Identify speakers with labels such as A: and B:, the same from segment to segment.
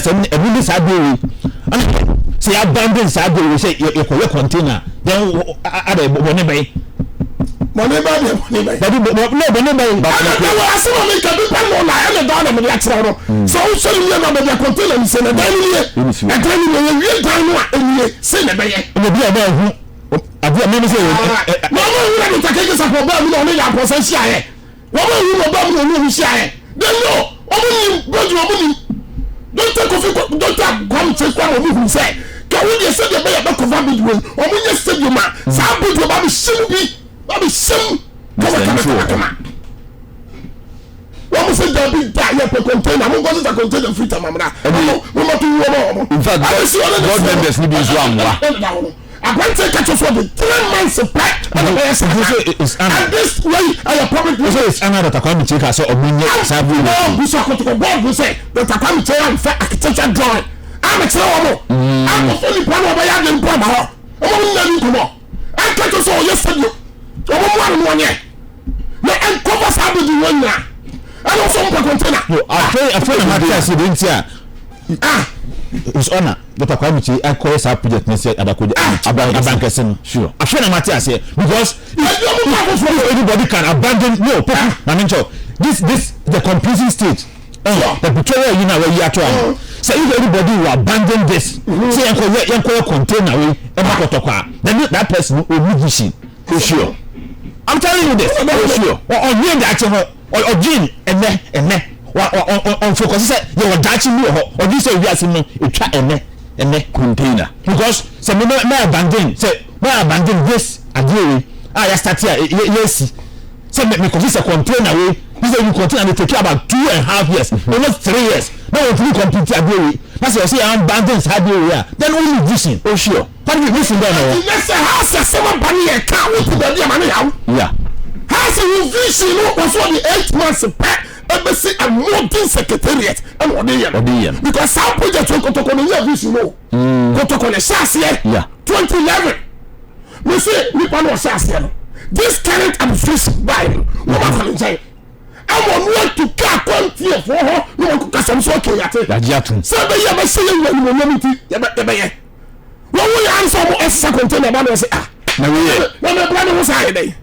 A: Sɛ ɛno ne saa deɛ wei ɛna sɛ yɛ abandon saa deɛ wei sɛ yɛkɔyɛ container then ada bɔne bɛyi.
B: Bɔne bɛyi deɛ bɔne bɛyi.
A: Dabi bɔ no bɔne bɛyi.
B: Ɛna na wɔ asɛm a meka bi pɛ no na ɛna dan na mede akyerɛ no hmm. Sɛ wosɔ ne wie na baabi a container no sɛ na dan no nie, ɛdan no nie, yɛwie dan no a ɛnie sɛ na ɛbɛyɛ.
A: Ɛna bi a ɔbɛyɛ ho adeɛ a mɛmi sɛ.
B: Na ɔmo nwura no takeke sapɔ bɛɛ mi na ɔne yɛ apɔsɛ hyiaeɛ. Wɔn a wɔn ɔba mu na wɔn wɔn hyiaeɛ. They know. Wɔn nim bɛdi wɔn nim. Dr. Kofi Dr. Kwame Kyei Kwame wɔn hu sɛ ka wo deɛ sɛdeɛ ɛbɛyɛ bɛ kɔfa bɛdi wei wɔn nyɛ stadium a saa bɛdi wɔn ba bɛ hyɛ mu bi ba bɛ hyɛ mu kama kama kama kama. Wɔn sɛ dabi da yɛ pɛ container mo nkɔ sisa container firi tamamra wɔn mo ma to wu wɔn wɔn.
C: In fact board members ni bi nso amoa.
B: Aberanteɛ ka kyerɛ sɛ ɔde 3 months pɛ ɛna bɛyɛ saa and this way ɛyɛ public.
A: Nso it's ana Dr. Kwame Kyei ka sɛ ɔmo nyɛ saa bi
B: wɔ. Busa kotoko board no sɛ Dr. Kwame Kyei anfa architecture drawing amekyerɛ wɔn mo akɔfo nipa na ɔbɛyɛ ade mpo ama hɔ ɔmo mo nna ni nkɔmɔ ɛnka kyerɛ sɛ ɔyɛ sɛdeɛ ɔmo mo ano no ɔnyɛ na ɛnkɔfa saa bɛdi wɔn nyinaa ɛna ɔsɔ mpɛ container.
A: Afei afei na ma te ase de nti a ah His Honour Dr. Kwame Kyei akɔyɛ saa project ne sɛ adakogya abankɛse no sure afei na ma te aseɛ because if anybody can abandon no poku maame nkyɛw this the completion stage the petroleum yi na wɔyi ato ano sɛ if anybody will abandon this sɛ yɛnkɔyɛ yɛnkɔyɛ container wei ɛma kɔtɔkɔ a then that person no ɔnni vision.
C: Sure,
A: I'm telling you this.
C: Oh sure.
A: Ɔnwen daakye ho, ɔdwen ɛnɛ ɛnɛ, ɔnfokɔsi sɛ yɛwɔ daakye bi wɔ hɔ, ɔdwen sɛ wiase no etwa ɛnɛ ɛnɛ.
C: Container.
A: Because sɛ mo mɛ abandon sɛ mɛ abandon this adeɛ wei a yɛ start a yɛ yɛsi sɛ mɛ mɛ kɔsi sɛ container wei this is container dey take about 2.5 years, almost 3 years, na wɔn tumi complete adeɛ wei na sɛ ɔsɛ yɛ abandon saa adeɛ wei a, then only vision.
C: Oh sure.
A: Kwame, vision bɛɛ na wɔ.
B: Ɛnyɛ sɛ ha sɛ sɛm aba ne yɛ ka wote baabi ama ne yaw ha sɛ wo vision no wɔ so ɔde 8 months pɛ ɛbɛsi a modern secretariat ɛna ɔde yɛ
C: Ɔde yɛ no.
B: Because saa project no Kotoko no yɛ vision no, Kotoko ne hyɛ aseɛ 2011. Me se nipa no ɔhyɛ aseɛ no, this current administration baa no, wɔn akɔ ne nkyɛn ama ɔno atu kaa kɔntiefoɔ hɔ na wɔn kɔ kasɛm so ɔkè yate
C: Yagye atom.
B: Sɛ ɛbɛyɛ bɛhyɛ yɛ wura nimonyam nti yɛbɛyɛ wɔn wo yɛ ansa ɔmo ɛsesa container ba na ɔsɛ ah
C: Na weyɛ.
B: Na mɛ bla ne ho saa yɛ dɛ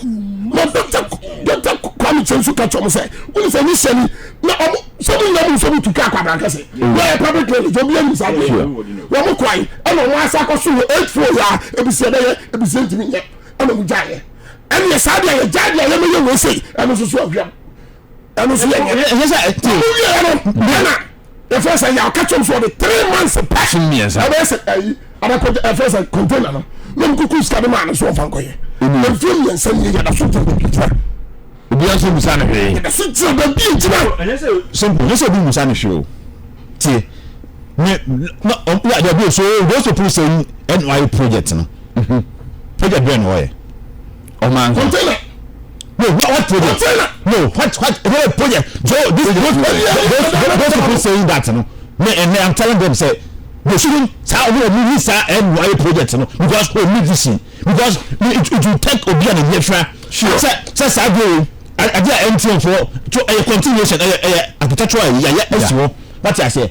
B: na Dr. Kwame Kyei nso ka kyerɛ ɔmo sɛ wɔn sɛ ne hyɛ ni na ɔmo sɛ ɔmo nyinaa mo nso mo tu kaa kɔ abrankɛse wɔyɛ public toilet obi anim saa deɛ wɔn mo kwan ɛna ɔmo asa akɔ so wɔ 8 4 yɛ a ebisi ɛbɛyɛ ebisi ntumi nyɛ ɛna ɔmo gya yɛ ɛna yɛ saa deɛ yɛ gya deɛ yɛ mɛ yɛ wɔ ese ɛno nso so ahwɛm ɛno nso yɛ nyɛ
A: Ɛnyɛ sɛ ɛte.
B: Ɔmo wie yɛ no ɛna yɛfrɛ sɛ yɛ ɔka kyɛm so ɔde 3 months pɛ
C: Som 3.
B: Ɛbɛyɛ sɛ ɛyi adakɔ ɛfrɛ sɛ container no na ɔmo kuku sika de maa no so ɔfa nkɔyɛ mfie 3 nie yɛda so gyina baabi gyina.
C: Obiara nso musa no hwee.
B: Yɛda so gyina baabi gyina.
A: Ɛnyɛ sɛ simple, ɛnyɛ sɛ obi musa no hwee o. Tie me na ɔm ya dabi. So those people say ɛna project no, project bɛn na ɔyɛ
C: ɔman
B: container.
A: No, what project?
B: Container.
A: No, what project? So this those people saying that no me and I'm telling them say they shouldn't saa ɔmo ɔmo ni saa ɛna project no because ɔmo vision, because it will take obi a ne yɛ fira sɛ saa deɛ o adeɛ a MTN fo to ɛyɛ continuation, ɛyɛ architectural yɛyɛ ɛsi hɔ wate aseɛ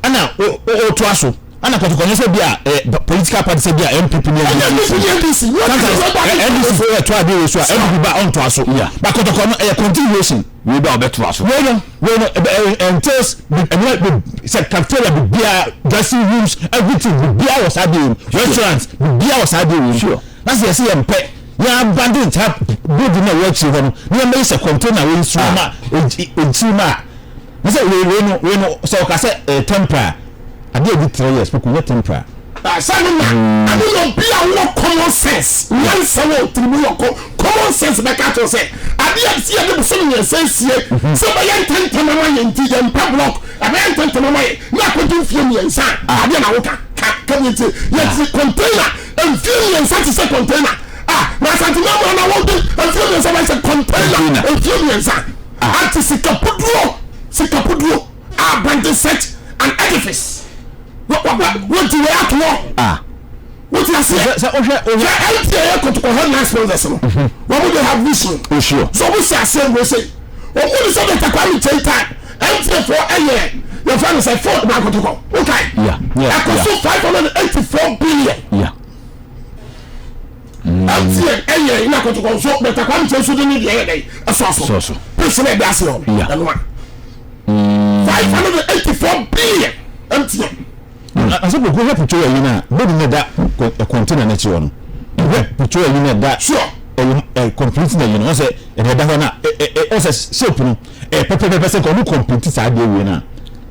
A: ɛna o o to aso ɛna kɔtɔkɔ sɛ bi a ɛyɛ political party sɛ bi a NPP ne
B: NDC.
A: NDC sometimes NDC fo yɛ to adeɛ wɔ so a NPP ba ɔnto aso but kɔtɔkɔ no ɛyɛ continuation.
C: Wei ba ɔbɛto aso.
A: Wei no ɛbɛ entails ɛnɛ sɛ cafeteria bibia, dressing rooms, everything bibia wɔ saa deɛ mu, restaurant bibia wɔ saa deɛ mu na sɛ yɛsɛ yɛn pɛ yɛn abandon saa building na ɛwɔ akyire hɔ no na yɛn bɛyɛ sɛ container wei nso ma ekyir ma a na sɛ wei no sɛ ɔka sɛ ɛyɛ temporary adeɛ ebi 3 years koko nyɛ temporary.
B: Sɛ no na ɛno na obi a wɔ common sense nyansa wɔ tirimu yɛ kɔ common sense bɛka kyerɛ sɛ adeɛ a si yɛde bosom 3 sie sɛ bɛyɛ ntɛntɛm ama yɛ nti yɛmpɛ block ɛbɛyɛ ntɛntɛm ama yɛ na akɔgye mfie 3 adeɛ na woka ka ka bi nti yɛte container mfie 3 te sɛ container ah na Asante mama na wɔde mfie 3 bɛyɛ sɛ container mfie 3 ate sikapuduo sikapuduo abandon such an edifice wọ́n ti wẹ́ ato hɔ wọ́n ti aseɛ
A: sɛ wohwɛ wohwɛ
B: sɛ MTN yɛ kotoko headline sponsors no wɔn mo de have vision.
C: O sure.
B: So wɔn si aseɛ wɔ se wɔn mo de sɛ Dr. Kwame Kyei time MTN fo ɛyɛ. Yɛfrɛ no sɛ Ford ma akotokɔ. Wokae? Ɛkɔ so 584 billion. MTN ɛyɛ na akotokɔ nso Dr. Kwame Kyei nso de ne deɛ yɛ dɛn ɛsɔ so. Pitch na ɛda ase hɔ no ɛno a. 584 billion MTN.
A: Asɛ koko hwɛ puto ayi no a body no ɛda container no akyi hɔ no hwɛ puto ayi no ɛda ɛyɛ complete na ayi no ɔsɛ ɛna ɛda hɔ no a ɔsɛ shape no ɛyɛ pɛpɛpɛpɛ sɛ nka ɔmo complete saa adeɛ wei no a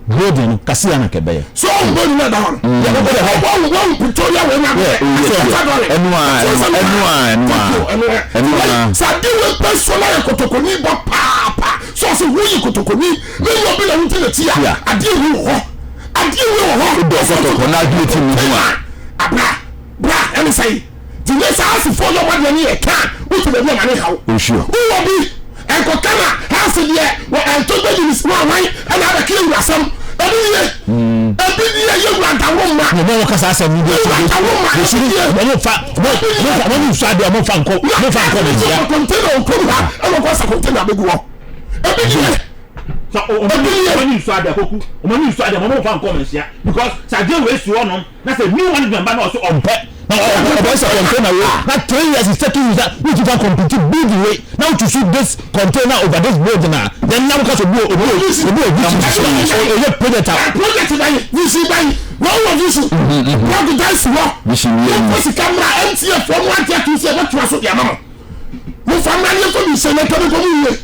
A: building no kase ya na nka ɛbɛyɛ.
B: So ɔmo building no ɛda hɔ no wɔn wɔn puto yɛ wei na bɛ
C: ɛno a ɛno a ɛno a ɛno a
B: sɛ ade wei pɛ so na yɛ kotokoni bɔ paapa so ɔsɛ woyi kotokoni ne yɛ obi na wogye n'akyi a adeɛ wei wɔ hɔ. Adeɛ wei wɔ hɔ.
C: Wodɔ kɔtɔkɔ na adwene ti mu ho a.
B: Abra bra ɛne sɛn ti nyɛ saa asefoɔ yɛ ɔmo adeɛ ne yɛ ka wote baabi a ma ne haw.
C: Osuo.
B: Wowɔ bi ɛnkɔka na house deɛ wɔ ɛntɔ bɛ nyini no awan ɛna abɛka yɛ wura asɛm ebi nie ebi nie yɛ wura daworo mma.
A: Nyɛ wɔn kasa asɛm ni bi
B: ɛti bi
A: esi wɔn fa wɔn fa wɔn nsu adeɛ wɔn fa nkɔ wɔn fa nkɔ Nigeria.
B: Kɔntena okurom ha ɛna ɔkɔ sa kɔntena abegu hɔ ebi nie.
A: Sɛ ɔmo ani nsu ade akoku ɔmo ani nsu ade ɔmo nfa nkɔ manhyia because sɛ adeɛ wei si hɔ nom na sɛ new management ba na ɔso ɔmpɛ na ɔbɛ sɛ container wei na 3 years is taking you sɛ wotu fa compete building wei na wotu so this container over this building a then na woka sɛ obi obi obi obi ti ɔyɛ project a.
B: Project bɛyi vision bɛyi na ɔwɔ vision blɔk dan si hɔ wɔn sika mura MTN fɔ mu agye atum sɛ ɛbɛtoa so de ama mo mo fa mura ne yɛ fɔ bi sɛ yɛn tɛbi kɔ mu yie.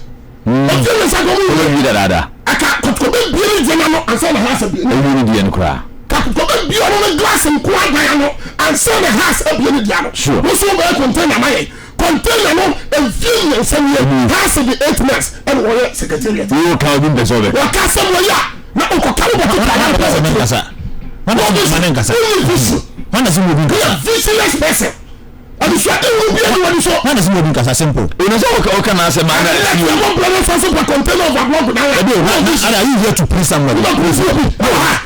B: Ɔfie ne nsa kɔm
C: wie. Ɔbɛwie dadaada.
B: Aka kɔtɔkɔ bɛ bie ne deɛ n'ano ansa na house abie.
C: Ɛwie ne deɛ no koraa.
B: Ka kɔtɔkɔ bɛ bie ɔno ne glass nko adan ano ansa na house abie ne deɛ ano.
C: Sure.
B: Woso bɛyɛ container ma yɛn. Container no mfie mmiɛnsa nie. House de 8 months ɛna wɔyɛ secretariat.
C: Wo ka obi mpɛ sɛ ɔbɛka.
B: Wɔka asɛm wɔ yi a na okɔka wo bɔtɔ
A: ta na ɔkasa nkasa. Wɔn na sɛ nkasa.
B: Wonyɛ vision.
A: Wɔn na sɛ obi nkasa.
B: Woyɛ visionless person. Adesuade hunu bi ani wani so.
A: Wọn na sɛ mo obi nkasa simple.
C: Ona sɛ ɔka ɔka n'asɛm ana
B: ti o. Ɛna ɛbɔ brɛ so pa container of block na yɛ.
A: Ɛbi o ana are you here to please somebody? No,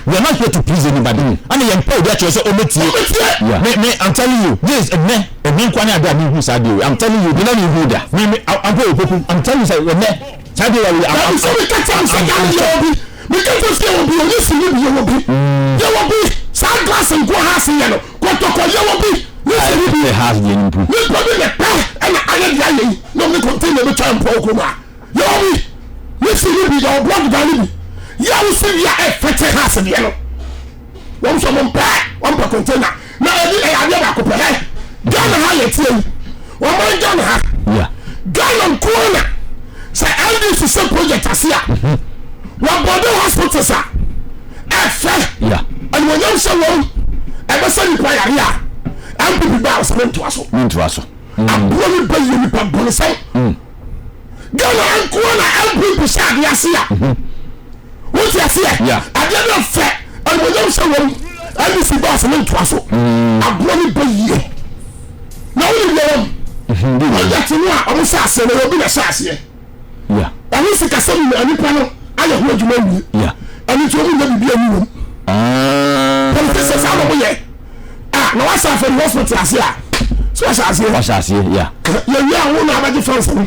A: we are not here to please anybody. Ana yɛn pɛ obi akyerɛ sɛ ɔmɛ tie.
B: Ɔmɛ tie.
A: Me me I'm telling you this ɛnɛ ɛnɛ nkwa ne ade a mi hu saa de o I'm telling you.
C: Mi na mi hu da.
A: Me me ampo opoku I'm telling you sɛ ɛnɛ saa de wa
B: I'm I'm. Sɛ mi ka kyerɛ sɛ Ghana yɛ obi mi ka kyerɛ sɛ yɛ obi onye si ni bi yɛ obi yɛ obi saa glass nko ha se yɛ no kɔtɔkɔ yɛ obi.
C: Ayɛ house deɛ no mpo.
B: Nipa bi na pɛ ɛna ayɛ deɛ ayɛ yi na ɔmo ne container bi twa mpɔ okurom a yɛ ɔmo ne si ne bi yɛ ɔblɔk dan ne bi yɛ a wosi bi a ɛfɛkyɛ house deɛ no wɔn nso wɔn mpɛ wɔn pɛ container na ɛbi ɛyɛ adeɛ baako pɛ hɛ Ghana ha yɛ tie yi wɔn man Ghana ha Ghana nkoa na sɛ NDC sɛ project ase a wɔbɔde hospitals a ɛfɛ ɛnumonyam sɛ wɔm ɛbɛsɛ nipa yare a NPP ba ɔsɛ mentoa so
C: mentoa so
B: aboɔ ne ba yɛ nipa bɔne sɛm Ghana nkoa na NPP hyɛ adeɛ ase a wote aseɛ adeɛ no fɛ ɛnumonyam sɛ wɔm NDC ba ɔsɛ mentoa so aboɔ ne ba yie na wone deɛ wɔm project no a ɔmo hyɛ aseɛ no yɛ obi na hyɛ aseɛ Ɔno sikasɛm nyinaa nipa no ayɛ ho adwuma awie. Ɛno nti wɔn nyɛ biribi ani wɔm. Politicians saa na wɔn yɛ. Ah, na wasa afɛri hospital ase a. So wahyɛ aseɛ.
C: Wahyɛ aseɛ, ya.
B: Yɛwie a wo na abɛgye fans no.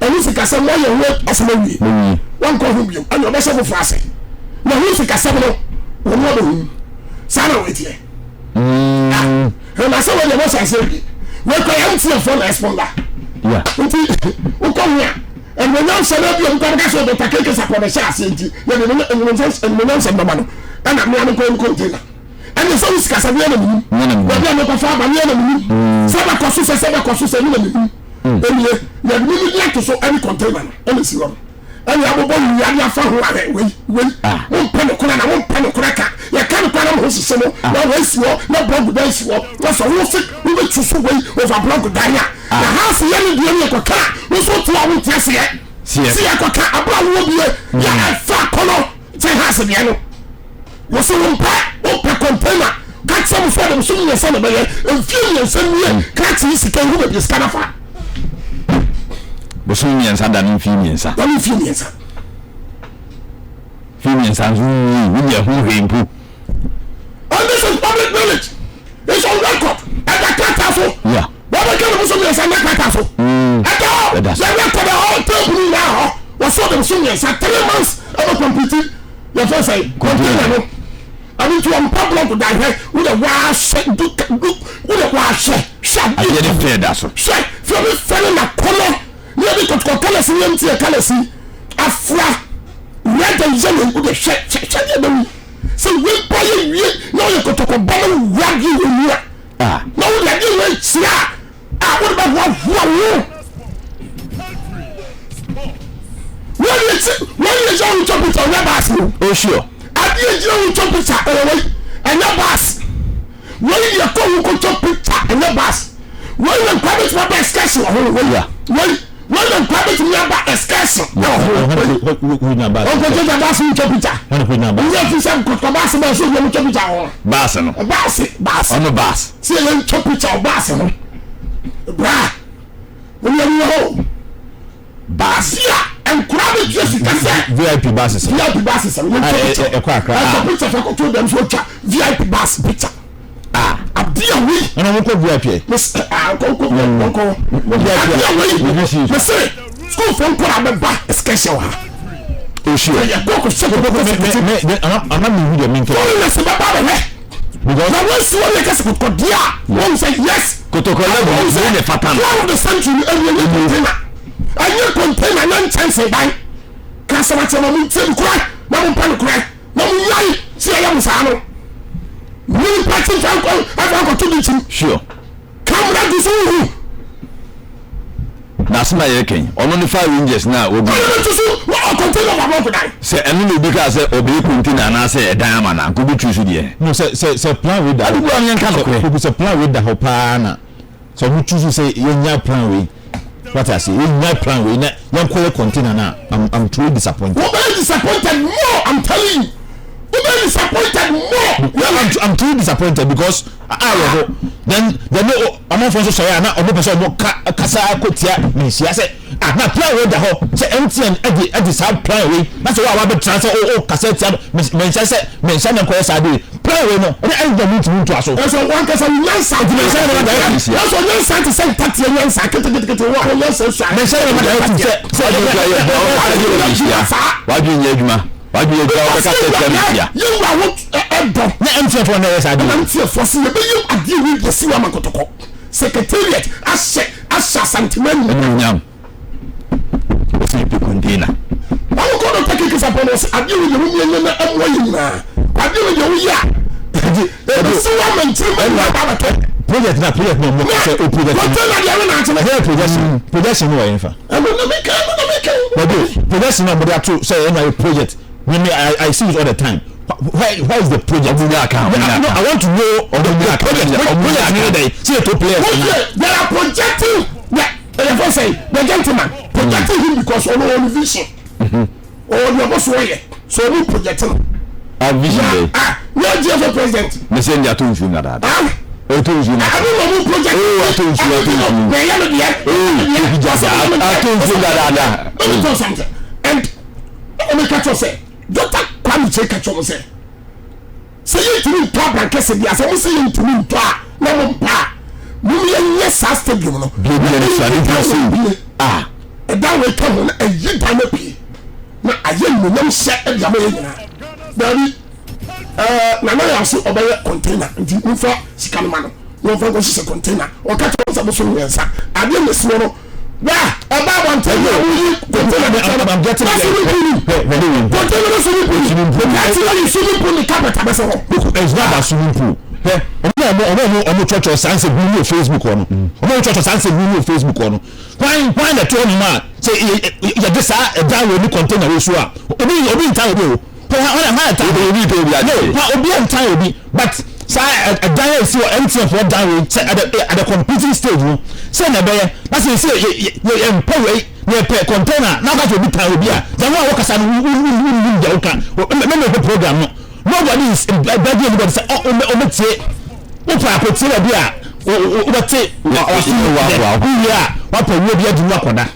B: Ɛno sikasɛm wɔayɛ ho asɛm awie. Wɔnkɔ ho biom. Ɛna ɔbɛhyɛ foforɔ ase. Na ho sikasɛm no wɔn abɛhu. Saa na wɔteɛ. Ah, na sɛ wɔdeɛ wɔhyɛ aseɛ wie. Wɔkɔ yɛ MTN foɔ na ɛspɔnda. Nti wokɔ ho a ɛnumonyam sɛm bi obi kɔ bɛka sɛ Dr. KK Sapɔ na ɛhyɛ aseɛ nti yɛde ne ɛnumonyam sɛm bɛma no ɛna mmea no nkɔ mu container. Ɛne sɛ wo sikasɛm yɛ na menim. Baabi a mekɔfa aba no yɛ na menim. Sɛ bɛkɔ so sɛ sɛ bɛkɔ so sɛ ne na menim. Ɛnie yɛde me medi ato so ɛne container no ɛna si hɔ no. Ɛne abobɔ nnua de afa ho ahwɛ wei wei mompɛ nokorɛ na mompɛ nokorɛ ka yɛka nokorɛ na mo ho hyehye mo na wei si hɔ na blɔg dan si hɔ na sɛ wo se wobɛtu so wei over blɔg dan a na house yɛ ne deɛ ne yɛkɔka a wo so wote a wonte aseɛ sɛ yɛkɔka aberɛ a wowɔ bie yɛ ɛfa akɔnɔ sɛ house deɛ no wo se wompɛ wopɛ container ka kyerɛ mo sɛ ɔde bosom mmiɛnsa na ɛbɛyɛ mfie mmiɛnsa nie krakye yi sika yi ho baabi sika no fa
C: Bosom mmiɛnsa da ne mfie mmiɛnsa.
B: Da ne mfie mmiɛnsa.
C: Mfie mmiɛnsa nso wonwie wonyɛ ho hwee mpo.
B: And this is public knowledge. It's on record. Ɛda krataa so.
C: Yeah.
B: Wɔbɛka ne bosom mmiɛnsa nyɛ krataa so. Ɛda hɔ.
C: Ɛda so.
B: Yɛ record ɛhɔ tape no nyinaa hɔ. Wɔsɔ de bosom mmiɛnsa 3 months ɛbɛ complete. Yɛfɛ sɛ container no. Ɛno nti wɔmpa blɔk da hwɛ wode waahwɛ du du wode waahwɛ hwɛ
C: adeɛ ne fɛ da so.
B: Hwɛ fɛ bi fɛ ne na kɔnɔ ne yɛde kɔtɔkɔ kalɛsi ne yɛnti kalɛsi afra red and yellow wode hwɛ hwɛ hwɛ deɛ bɛwi sɛ wei ba yɛ wie na ɔyɛ kɔtɔkɔ ba na wura adeɛ wɔ mu a na wode adeɛ wɔ akyire a a wode bɛhoahoa wo wọ́n yẹ ti wọ́n yẹ gyina wọ́n picture ọ̀nyẹ baasi o.
C: o sure.
B: Adeɛ gyina wọ́n twɛ picture ɛyɛ wei ɛnyɛ baasi wei yɛ kɔ wọ́n kɔ twɛ picture ɛnyɛ baasi wei yɛ nkwa bɛtumi aba excursion wɔ ho wei wei wei yɛ nkwa bɛtumi aba excursion ɛwɔ ho wei ɔnkɔtɔ gya baasi wọ́n twɛ picture wọ́n yɛ fi sɛ nkɔtɔ baasi bɛn so yɛ twɛ picture wɔ
C: baasi no
B: baasi baasi
C: ɔno baasi
B: sɛ yɛ twɛ picture wɔ baasi ho bra wọ́n yɛ wọ́n hɔ. Baasi a nkura bɛ tua sika sɛ.
A: VIP baasi sɛ.
B: VIP baasi sɛ. Wɔn twɛ picture.
A: Ɛkɔ akra.
B: Ɛkɔ picture fɛ kɔtɔ dɛm so otwa VIP baasi picture.
A: Ah.
B: Adeɛ wei.
A: Ɛna wɔn kɔ VIP yɛ.
B: Mesi ah nkɔ nkɔ nkɔ. Adeɛ wei. Mesi sukuu fo nkura bɛ ba excursion wɔ ha.
A: O sure.
B: Ɛyɛ kɔ kɔ sɛ kɔ kɔ sɛ kɔ.
A: Mɛ mɛ ama mi hu deɛ mi nkɛ.
B: Foreigners bɛ ba bɛ hɛ.
A: Because.
B: Na wɔn si wɔn yɛ kɛse kɔtɔ di a. Wɔn sɛ yes.
C: Kotoko level wei na ɛfata no.
B: Crown of the century ɛyɛ nye container. Ɛnyɛ container nyɛ nkyɛnse dan. Ka asɛm akyerɛ ma mo ntie nokorɛ na mo mpa nokorɛ na mo nyae sɛ yɛyɛ mo saa no. Nipa ti nfa nkɔ ɛfa nkɔto bi nkyim.
C: Sure.
B: Kamera gu so huhu.
C: Na asɛm a yɛreka yi, ɔno ne Fire Rangers no a obi.
B: Ɔno ne to so wɔ ɔ container wɔ abɔnko dan.
C: Sɛ ɛno na obi kaa sɛ ɔbɛyɛ container anaasɛ ɛdan ama no a, anka ɔbɛtwi so deɛ.
A: No sɛ sɛ sɛ plan wei da hɔ.
C: Adebu a yɛnka nokorɛ.
A: Sɛ sɛ plan wei da hɔ paa na sɛ ɔmo choose sɛ yɛnya plan wei wate ase yɛnya plan wei na yɛnkɔ yɛ container no a I'm I'm truly disappointed.
B: Wobɛyɛ disappointed more I'm telling you wobɛyɛ disappointed more.
A: I'm I'm truly disappointed because awerɛho then then no amanfoɔ nso sɔre a na ɔmo pɛ sɛ ɔmo ka kasa kɔ tia menhyia sɛ ah na plan wei da hɔ sɛ MTN ɛde ɛde saa plan wei na sɛ wo a wabɛtena sɛ o o kasa tia menhyia sɛ menhyia na nkɔyɛ saa de plan wei no ɛne ɛne dɔm ntumi ntoa so.
B: Ɛsɛ wankasa wo nyansa
A: nti menhyia na mada ɛti
B: ɛsɛ nyansa te sɛ ntateɛ nyansa ketekete wo a nyansa sua
A: menhyia na mada ɛti sɛ sɛ
C: wadwene nyɛ adwuma wadwene adwuma wobɛka sɛ tia menhyia
B: yɛwura wo ɛdɔ
A: na MTN foɔ na ɛyɛ saa de
B: na MTN foɔ sɛ yɛbɛyɛ adeɛ wei deɛ si wɔ ama kɔtɔkɔ secretariat ahyɛ ahyɛ asantema ni
C: ɛnuonyam ɔsɛ yɛpɛ container
B: wɔn kɔ dɔkta keke sapɔ no ɔsɛ adeɛ wei deɛ wɔn yɛ na ɛmoa yɛ nyinaa adeɛ wei deɛ wɔyɛ a ɛbɛsi wɔ ama nkyɛn mu nyinaa ba bɛtɔ
A: project na project na ɔmo sɛ o project
B: container deɛ ɛno na akyerɛ
A: ɛyɛ projection projection no wɔ yɛn fa
B: ɛno na mi kan ɛno na mi kan
A: bɛbi projection na ɔmo de ato sɛ ɛna yɛ project me I see it all the time where is the project.
C: Ɔmo nya aka, ɔmo nya
A: No,
C: aka.
A: I want to know
C: Ɔmo
A: the
C: nya aka,
A: project.
C: ɔmo nya
A: Project
C: aka.
A: ni yɛ dɛ see the two players.
B: Wọ́n yẹ they are projecting the ẹ̀yẹ fẹ́ sẹ́yìn the gentleman projecting him because ọ̀nà ọ̀nà vision ọ̀nà ọ̀bọ̀ so ọ̀yẹ so ọ̀nà project no.
C: Ah, vision bɛyi
B: Ah, ní ọjọ́ fẹ́ president.
C: ne sɛ ndi ato nsuo mu dadaada
B: Ah,
C: ɔtɔ nsuo mu
B: àbí wọn mú project.
C: Oh, ato nsuo, ato nsuo.
B: Na ẹ̀yẹ no deɛ.
C: Oh, ato nsuo dadaada.
B: Let me tell you something and ọmọ mi ka kyerɛ sɛ Dr. Kwame Kyei ka kyerɛ mo sɛ sɛ yɛntumi ntɔ abrankɛse deɛ sɛ mo sɛ yɛntumi ntɔ a na mo mpa a mom yɛnyɛ saa stadium no
C: Bie bie no sua ne dwuma
B: Ɛdan
C: sei.
B: wɔ bie.
C: Ah.
B: ɛdan wɔ ka ho na ɛyi dan no pie na ayɛ nnuonyam hyɛ ɛde ama yɛ nyinaa daabi ɛɛ nana yɛ ase ɔbɛyɛ container nti nfa sika no ma no na ɔfa nkɔ hyehyɛ container ɔka kyerɛ wɔn sɛ bosom mmiɛnsa adeɛ na esi hɔ no wa ɔba abɔnten na woyi container no kyerɛ no
A: I'm getting
B: na swimming pool ni container no swimming pool ni na ti na yi swimming pool ni carpet abɛsɛ hɔ.
A: It's not about swimming pool. Hɛ ɔmo a ɔmo ɔmo ɔmo twɛtwɛ saa nsɛm bi wɔ Facebook hɔ no ɔmo ɔmo twɛtwɛ saa nsɛm bi wɔ Facebook hɔ no kwan kwan na ɛto hɔ nom a sɛ yɛ yɛde saa ɛdan wɔ ni container wɔ so a obi obi ntan obi o hɔn hɔn hɔn ɛtan
C: Obi obi tɛ obi
A: no
C: ade.
A: hɔn obi ntan obi but saa ɛdan a esi wɔ MTN fo dan wɔ sɛ at the at the competing stage no sɛ na ɛbɛyɛ na sɛ esi yɛ yɛ yɛ mpɛ wei na yɛpɛ container na ɔka sɛ obi tan obi a dan a wɔkasa no wo wo wo wo deɛ woka mɛmɛ hwɛ program no nobody is begging anybody sɛ ɔ ɔmɛ ɔmɛ tie wopɛ akɔtie baabi a wobɛte waso wowie a wapɛ wuo bi adi mu akɔda.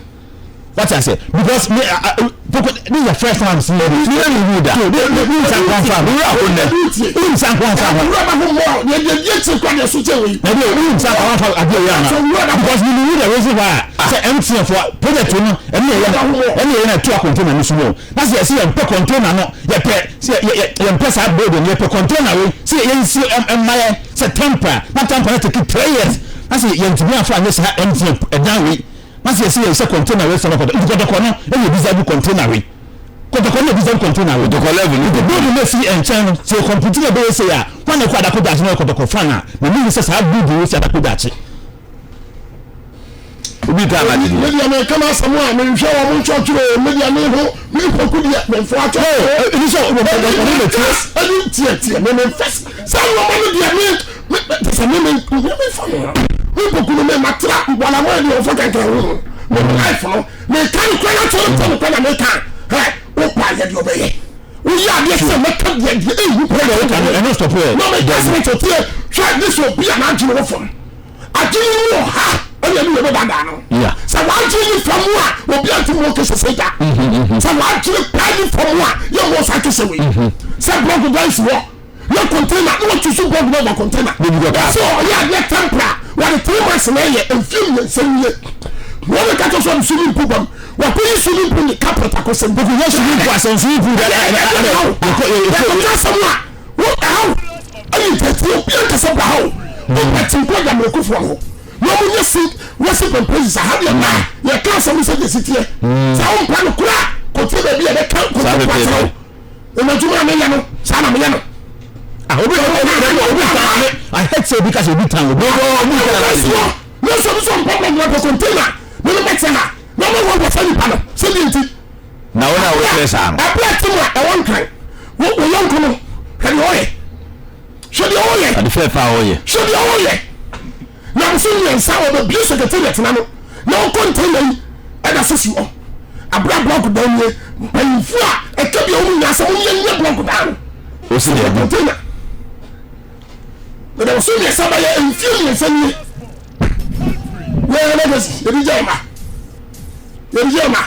A: Wate aseɛ? Because me poko this is the first time I'm seeing this.
C: Mi mi hu da.
A: So this this is nsa nko nfa ho.
C: Wura ho nɛ.
A: Wura nsa nko nfa ho.
B: Wura ba ho mɔ yɛ yɛ yɛ ti kura deɛ so kyɛ wei.
A: Na bi wura nsa nko nfa adeɛ wei ama. Because mi mi hu the reason why sɛ MTN fo project no ɛne yɛ ɛne yɛ na ɛto a container no so mu. Na sɛ yɛsɛ yɛn pɛ container no yɛ pɛ sɛ yɛ yɛ yɛn pɛ saa building yɛ pɛ container wei sɛ yɛn si ɛma yɛ sɛ temper na temper no take 3 years na sɛ yɛn ntumi afa anyɛ saa MTN ɛdan wei. Na sɛ yɛsɛ yɛsɛ container wei sɛ kɔtɔ nti kɔtɔkɔ no ɛyɛ deserve container wei, kɔtɔkɔ no yɛ deserve container wei.
C: Kɔtɔkɔ level no.
A: Nti building no esi nkyɛn no, sɛ kɔmputa na ɛbɛyɛ sɛ a wɔn na ɛkɔ Adako Jachie na yɛ kɔtɔkɔ fan a na mi sɛ saa building wei si Adako Jachie.
C: Obi ta ama
B: Me
C: deɛ.
B: deɛ meka m'asɛm a menhwɛ wɔn nkyɔtwerɛ o, me deɛ me ho me mpoku deɛ memfo atwɔtwerɛ.
A: Ɛni sɛ ɔmo bɛ tie.
B: Ɛni tietie me memfa saa nneɛma no deɛ me me te sɛ me me me memfa ho me mpoku no me matra wɔn a deɛ wɔfa kankan ho no me life no meka no kora na kyerɛ no kora na meka hɛ wopa yɛ deɛ ɔbɛyɛ woyɛ adeɛ sɛ mɛka deɛ deɛ ɛyi
A: Wọ́n yẹ wọ́n ẹnu stop yẹ.
B: Na meka sɛ kyerɛ hwɛ ne sɛ obi a n'adwene wɔ fam, adwene no wɔ ha ɛna ɛne yɛbɛ dada no sɛ w'adwene ni fam a obi a ntumi wɔ kɛsɛ sɛ gya sɛ w'adwene paa ni fam a yɛ wɔ sa kɛsɛ wei sɛ block dan si hɔ yɛ container na wɔtu so block na ɔba container wɔsɛ ɔyɛ adeɛ tempera wɔde 3 months na ɛyɛ mfie 3 nie wɔn bɛ kata so ɔde swimming pool bam wɔkɔ yi swimming pool ne carpet akɔsɛm.
A: Kò yẹ swimming pool asɛm swimming pool dɛ ɛ ɛ ɛ
B: yɛkɔ yɛkɔ asɛm a wo ɛhaw ɛne ntɛti obi ankasa bra ha o wopɛ ti nkɔ gyammerɛkofoɔ hɔ na ɔmo nyɛ si worship and praises aha deɛ naa yɛka asɛm sɛ deɛ si teɛ sɛ wompa no kora kɔtie baabi a yɛbɛka kɔkɔ akyerɛw ɛnadwuma a meyɛ no saa na meyɛ no.
A: Ah, obi obi obi obi tan me. I hate say obi ka say obi tan obi.
C: Obi tan
B: ase. Ne nso bi sɛ ɔmpɛ blɔg na ɔpɛ container ne ne bɛtɛ ha na ɔmo wɔ wɔfa nipa no sɛ deɛ nti.
C: Na wɔn a wɔkyerɛ saa no.
B: Abira ti mu a ɛwɔ Nkran wo wo yɔnko no, hwɛ deɛ ɔyɛ, hwɛ deɛ ɔyɛ.
C: Ade fɛɛfɛ a ɔyɛ.
B: Hwɛ deɛ ɔyɛ na nso 3 ɔbɛbie secretariat na no na ɔkɔ container yi ɛda so si hɔ abira block dan nie. Mpanyinfoɔ a ɛka bi a wɔn nyinaa sɛ wɔn yɛ nyɛ block dan no.
C: O si deɛ bi.
B: Container mɛdɛ wɔso 3 bɛyɛ mfie 3 nie yɛyɛ legacy yɛde gya ɔma yɛde gya ɔma.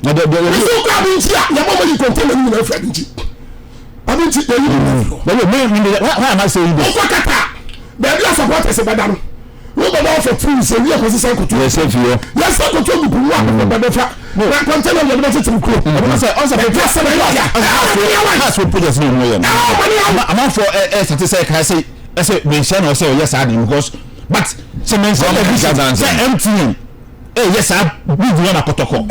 A: Na de de
B: ɛsɛ okɔ adi nti a yɛbɔ mo yi container no nyinaa firi adi nti adi nti yɛyi ne nyinaa firi hɔ.
A: Bɛyɛ me me why am I saying this?
B: Okɔ kata baabi a supporters bɛda no wo bɛda hɔ for 2 weeks ewi akɔsi sɛ nkoto.
C: Yɛsɛ fi hɔ.
B: Yɛsɛ nkoto gu mu a bɛbɛ fa na container yɛde bɛkyekyere kuro.
A: Ɔno sɛ ɔsɛ
B: ɛka sɛ bɛyɛ ɔya ɛwɔ
A: House of project ni ɔmo yɛ no. Amanfoɔ ɛ ɛ sate sɛ ɛka sɛ ɛsɛ menhyɛ na ɔsɛ ɔyɛ saa de because but sɛ menhyɛ na bi sɛ MTN ɛyɛ saa big one akɔtɔkɔ.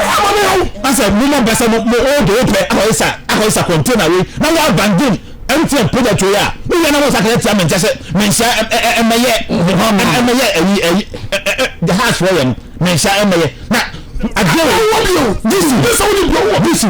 A: Asɛ mo mo bɛ sɛ mo mo o de o pɛ akɔyɛ sa container wei na wɔ abandon MTN project wei a wo yɛ na mo sa kɛyɛ tia menkyɛ sɛ menhyɛ ɛmɛyɛ ɛmɛyɛ ɛyi ɛyi ɛ ɛ the house fɔ yɛ no menhyɛ ɛmɛyɛ na adeɛ wei this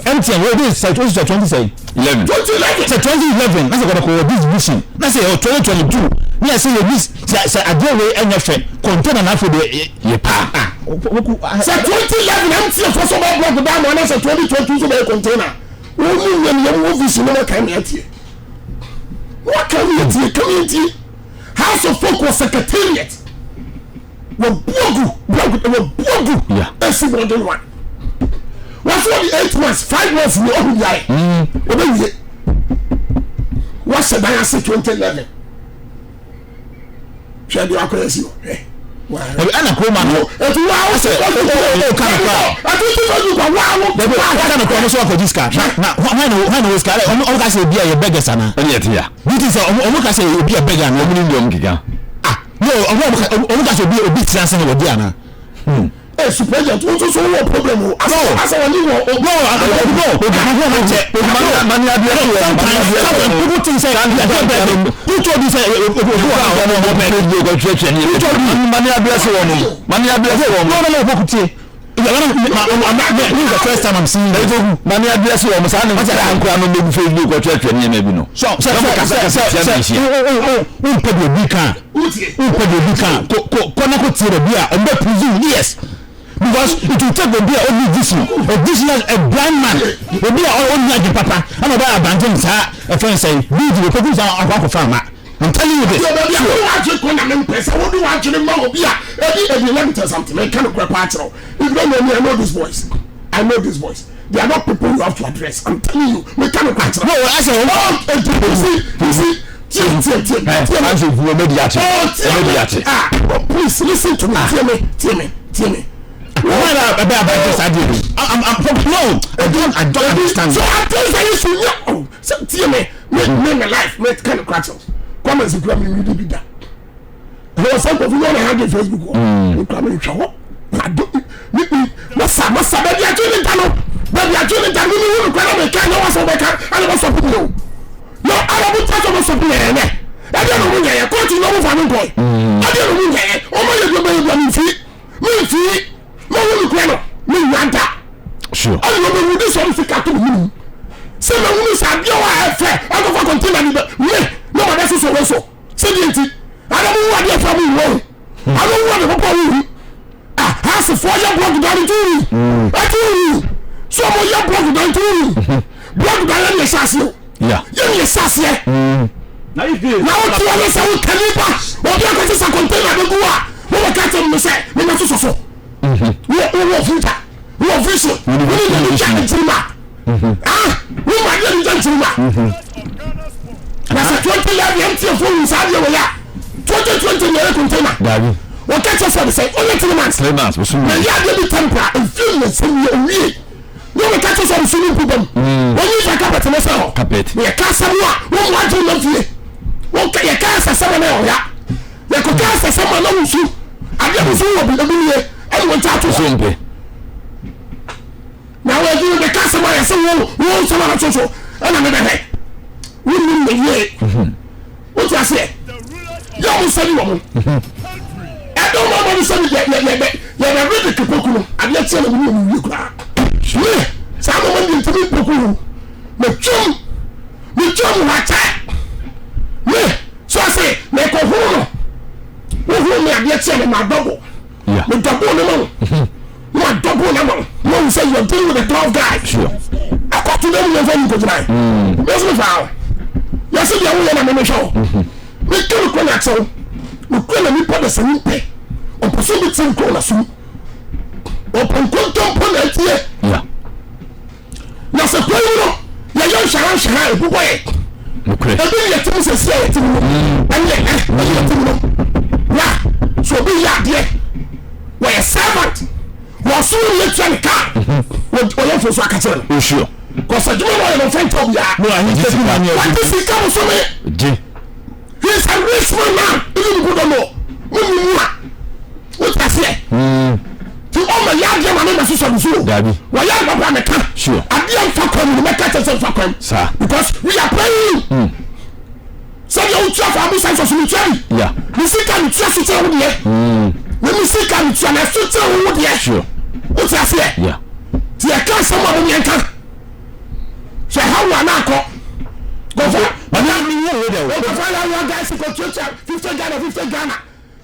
A: MTN wey dey sɛ twenty sɛ twenty sɛ
C: 11.
B: 2011.
A: Sɛ 2011 na sɛ kɔtɔkɔ wɔ this vision na sɛ yɛ 2022 ne yɛ sɛ yɛ this sɛ adeɛ wei ɛnyɛ fɛ container na afɔ de
C: Yɛ paa.
A: Ah, woku.
B: Sɛ 2011 MTN fɔ so bɛ block dan mu anasɛ 2022 so bɛyɛ container wɔn mu nyɛ ne yɛn wɔ vision no wɔn kan mi atie wɔn kan mi atie kan mi atie. House of Folk wɔ secretariat wɔ buogu block wɔ buogu esi bɔden wa wɔn so wɔde 8 months, 5 months ni ɔhu bi ayɛ wɔbɛ wie wɔhyɛ dan ase 2011. Hwɛ deɛ wakɔyɛ si hɔ, hwɛ.
A: Ɛbi ɛna kuroma no.
B: Etu wa awo
A: sɛ o o o ka no kora.
B: Etu ti Facebook wa awo.
A: Dabi o ka no kora, ɔmo sɛ wakɔgye sika na hwan na hwan na wɔ sika ɔmo ka sɛ ebi a yɛ beggars ana.
C: Ɛne yɛ te ya.
A: Bi ti sɛ ɔmo ka sɛ obi a beggar ana.
C: Ɔmo ni deɛ ɔmo keka.
A: Ah no, ɔmo ka sɛ obi tena ase na wɔdi ana.
B: Ɛ super agent o nso so wɔ problem o.
A: No.
B: Asa wɔn ni wɔ o.
A: No, no, no, no.
C: Mani adeɛ so wɔ.
A: Sometimes, sometimes people think say you are begging. Who told you say obi wɔ ha ɔmo ɔmo beg?
C: Facebook ɔtwerɛtwerɛ ne
A: Who told you?
C: Mani adeɛ so wɔ no. Mani adeɛ so wɔ
A: No,
C: no.
A: no, no, Pokutie. This is the first time I'm seeing this.
C: Mani adeɛ so wɔ mo saa ne nkura nkura no mbɛgu Facebook ɔtwerɛtwerɛ nneɛma bi no.
A: So, sɛ, o, o, o, mpɛ de obi kan, o, mpɛ de obi kan, ko, ko, kɔ na ko tie baabi a, ɔmo bɛ presume yes. Because it will take obi a ɔni vision, a vision, a blind man, obi a ɔni adwene papa, ɛna ɔbɛ abandon saa ɛfɛn sɛ, building, okoko saa akɔ akɔfa ama. I'm telling you this.
B: Deɛ baabi a wode w'adwene kɔ na mempɛ sɛ wode w'adwene ma obi a ebi ebi let me tell you something meka nokorɛ paa kyerɛ wo if you don't know me I know these boys I know these boys they are not people you have to address I'm telling you meka nokorɛ kyerɛ
A: No, I say
B: oh enti you see you see tie tie tie tie me
A: Anse fu ɔmɛ di akyi.
B: oh tie
A: Ɔmɛ di
B: me
A: akyi.
B: ah oh, please listen to me tie me tie me tie me.
A: Why na ɛbɛ abɛnti saa deɛ bi? I'm I'm no I don't understand.
B: So I think that you should know. Sɛ tie me me me me life me ka no kora kyɛw kwame nsi kura mi nwi bi da ɛwɔ sɛ nkɔfo yɛ ɔna ha de facebook hɔ me kura me nhwɛ hɔ na do me me masa masa baabi adwo ne da no baabi adwo ne da no me hu no kura na me ka nyɛ wɔsɔ bɛka ɛna wɔsɔ po mi o na ɛna mo ta sɔ mo sɔ po yɛ ɛnɛ ɛdeɛ na ɔmo nyɛ yɛ kɔɔtu na ɔmo fa mi nkɔɛ ɛdeɛ na ɔmo nyɛ yɛ ɔmo yɛ bi ɔmo yɛ bi ɔmo nfi mi nfi mo hu no kura no me nya da
A: Sure.
B: ɛna ɔbɛwu de sɔre sika to mu sɛ mahunu sɛ adeɛ wɔ a ɛfɛ akɔfa kɔntena ne bɛ me na mabɛ soso wɔ so sɛdeɛ nti ana mohu adeɛ fa mu wɔ ana wohu ade papa wohu ahasefoɔ yɛ blɔk dan nti wohu ɛti wohu so ɔmo yɛ blɔk dan nti wohu blɔk dan yɛ ne ɛhyɛ aseɛ o
A: Yeah.
B: yɛ ne ɛhyɛ aseɛ
C: Na if you
B: na wote hɔ ne sɛ woka nipa obi akɔte sɛ container bɛgu a wobɛka kyɛ me sɛ mema soso so wowɔ future wowɔ vision wone nani twa nkyirima woma adeɛ ne gya nkyirima na sɛ 2011 mtn fo hu saa adeɛ wɔ yɛ a 2020 ne ɛyɛ container
A: Dabi.
B: wɔka kyɛ sɛ de sɛ ɔyɛ 3 months
A: 3 months. Bosom
B: na yɛ adeɛ bi tempera ɛfiri ne nsɛm yɛ owie ne wɔka kyɛ sɛ ɔde so ne mpu bam wɔnyi fa carpet ne sɛ hɔ
A: Carpet.
B: na yɛka asɛm a wɔn mu adwene ma fie wɔka yɛka asɛsɛm a na ɔya yɛkɔka asɛsɛm a na wusu adeɛ wusu wɔ bi ebi nie ɛna wɔn ti ato
A: So
B: hɔ
A: mpɛ.
B: na wɔn adwene bɛka asɛm a yɛsɛ wo wo nsɛm a na so ɛna ne bɛhwɛ wɔn nim ne yie wotu aseɛ yɛ wɔn nsɛm wɔ mo ɛdɔm wɔn wɔn nsɛm yɛ yɛ yɛ bɛ yɛ bɛ redi kipoku no adeɛ tiɛ na wɔn mu wie koraa ne saa mo mo ntumi mpoku ho mɛ twɛm mɛ twɛm wɔ akyɛ ne so ase mɛ kɔ horo no wohoro mi adeɛ tiɛ no ma dɔbɔ
A: Yeah.
B: mɛ dɔbɔ ne ma wo ma dɔbɔ ne ma wo ma wo sɛ you are dealing with a tough guy
A: Sure.
B: akɔto dɛ mu yɛn fɛ mu kogyina yi mɛ sɛ fa o yɛsɛ deɛ woyɛ na mɛmɛ hwɛ o mɛ kɛ no kɔ na akyɛw no kɔ na nipa de sɛ nipa ɔpɛ so bi ti nkɔ na so ɔpɛ nkontompo na ɛtiɛ
A: Yeah.
B: na sɛ kwan mu no yɛyɛ nhwɛha nhwɛha ebubɔ yɛ
A: Nokorɛ.
B: ebi ni yɛte mu sɛ si a yɛte mu no ɛne ɛnɛ ɛne yɛte mu no na so obi yɛ adeɛ wɔyɛ servant wɔso ne yɛtua ne kaa wɔyɛ mfo so aka kyerɛ no
A: O sure.
B: kɔsɛ adwuma no ɔyɛ no mfa nkyɛ obiara
A: No, ayi sɛ bi na ni
B: wate
A: ɛdi.
B: sika mo so me
A: Gye.
B: he is a rich man now even people don't know mo ni mu a wote aseɛ ti ɔma yɛ adeɛ ma ne ma soso ne so o
A: Dabi.
B: wɔyɛ adeɛ ma meka
A: Sure.
B: adeɛ nfa kwan mu no mɛka kyɛ sɛ nfa kwan mu
A: Saa.
B: because we are praying sɛdeɛ wotua fa abusa nsɔso no tua bi
A: Yeah.
B: ne sika ne tua so kyerɛ wo deɛ ne me sika ne tua na ɛso kyerɛ wo wo deɛ
A: Sure.
B: wote aseɛ
A: Yeah.
B: ti yɛka asɛm a momiɛnka sɛ ha wo ana akɔ kɔfa
A: Mami mi wo wo dɛ o.
B: wɔkɔfa yɛ awɔ guys kɔtuatua 50 Ghana 50 Ghana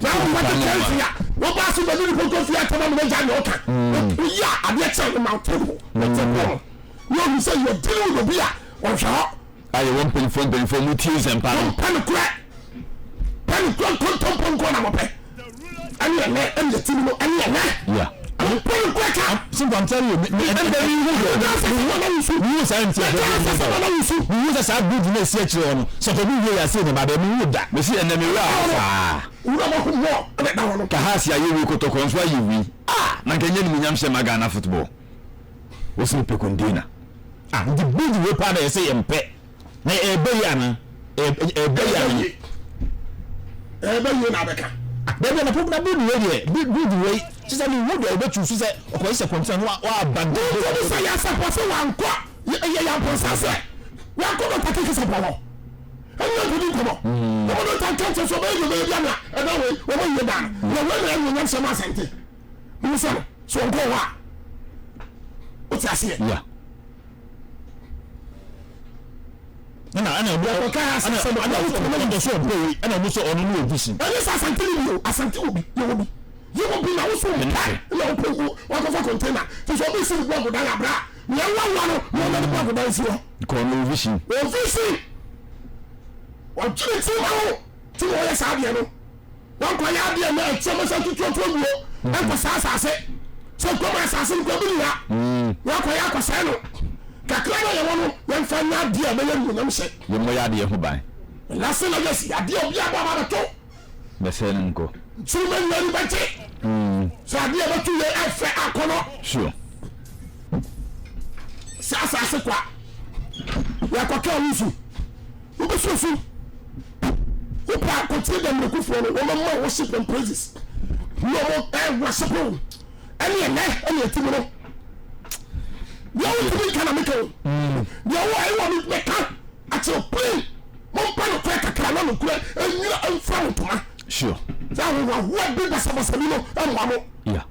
B: na wokɔte kɛnsi a woba so bɛbi ne pɔnkɔ fie atɛma no bɛgya ne ɔka woyɛ a adeɛ kyerɛ no ma wotebo wotebo no na ɔhu sɛ you're dealing with obi a ɔhwɛ hɔ
C: Ayɛ wɔn mpanyinfoɔ mpanyinfoɔ mu tie nsɛmpa no.
B: pɛ no korɛ pɛ no korɛ nkontompo nko na mɔpɛ ɛne ɛnɛ ɛne yɛti no mu ɛne ɛnɛ
A: Yeah.
B: pɛ no korɛ ka
A: Simple, I'm telling you. Me me me me hu
B: wusu
A: mi hu saa nti
B: wusu
A: mi hu sɛ saa bridge na esi akyire hɔ no sɛ ɔkɔ bi wie yɛ ase ne ba bɛ mi hu da.
C: Mesi ɛnɛ mi wura hɔ saa.
B: wura bɔ ho mɔ ɛbɛ da hɔ no
C: Kahasi ayɛ wi kotoko nso ayɛ wi. Ah! Na nka nye nimunyam hyɛ ma Ghana football. Wosi mi pɛ container.
A: Ah nti bridge wo paa na yɛ sɛ yɛ mpɛ na ɛbɛ yi ana ɛbɛ yi ana.
B: ɛbɛ yie na abɛka
A: Baabi a na na bridge wei deɛ bridge wei sisan mi hu deɛ ɔbɛ tu so sɛ ɔkɔ yi sɛ kɔntɛn no wa abandon.
B: wọ́n sɛ yɛ asapɔ sɛ wankɔ yɛ yɛ mpɔnsa sɛ wankɔ dɔkta keke sapɔ hɔ ɛni yɛn kodi nkɔmɔ wɔn dɔkta kɛntɛ so ɔbɛyɛ ɔbɛyɛ bi ama ɛbɛ wei wɔn bɛ yie dan na wɔn na ɛwɔ nyɛmsɛm asɛnte musa no so nkɔ hɔ a o ti aseɛ
A: Yeah. Ɛna ɛna ɛna
B: Ɔka
A: ɛna
B: asɛm
A: ɛna ɛna ɔdɔ so ɔmpɛ wei ɛna ɔmo sɛ ɔno ne wɔ vision.
B: ɛni sɛ asante ni bi o asante wo bi yɛ wo bi yɛ wo bi na woso mpɛ ɛna wopɛ wo wakɔfa container ti sɛ ɔbi si ni blɔk dan abira nea nwanwa no na ɔna ni blɔk dan si hɔ
C: Kɔn no vision.
B: ofi si. Ɔdwene tiri ma wo ti na ɔyɛ saa adeɛ no. Wankɔyɛ adeɛ na ɛkyɛ mo sɛ tutuotuo wuo ɛnkɔ saa asase sɛ kurom asase no kura bi nni ha. Wakɔyɛ akɔsɛe no. Kakra na yɛwɔ no yɛmfa nyɛ adeɛ a ɛbɛyɛ nuonyam hyɛ.
C: Yɛmmɔ yɛ adeɛ ho ban.
B: Lase legacy adeɛ a obiara bɔ aba abɛto.
C: Bɛsɛe no nkɔ.
B: Nkyirima nyinaa ani bɛgye. Sɛ adeɛ a ɛbɛto yɛ ɛfɛ akɔnɔ.
C: Sure.
B: Sɛ asase kwa yɛkɔka wo nsu wobɛsuasu wopɛ akɔtie dɛmmerɛkufoɔ no wɔmɛma worship and praises na wɔn ɛworship wo ɛne ɛnɛ ɛne ɛti mu no deɛ wotumi nka na meka o deɛ wo ɛwɔ me mɛka akyerɛ plain mompa nokorɛ kakra na nokorɛ ɛnyina ɛmfra mo ntoma
C: sure
B: sɛ ahohoahoa bi basabasa bi no ɛmmoa mo
C: yeah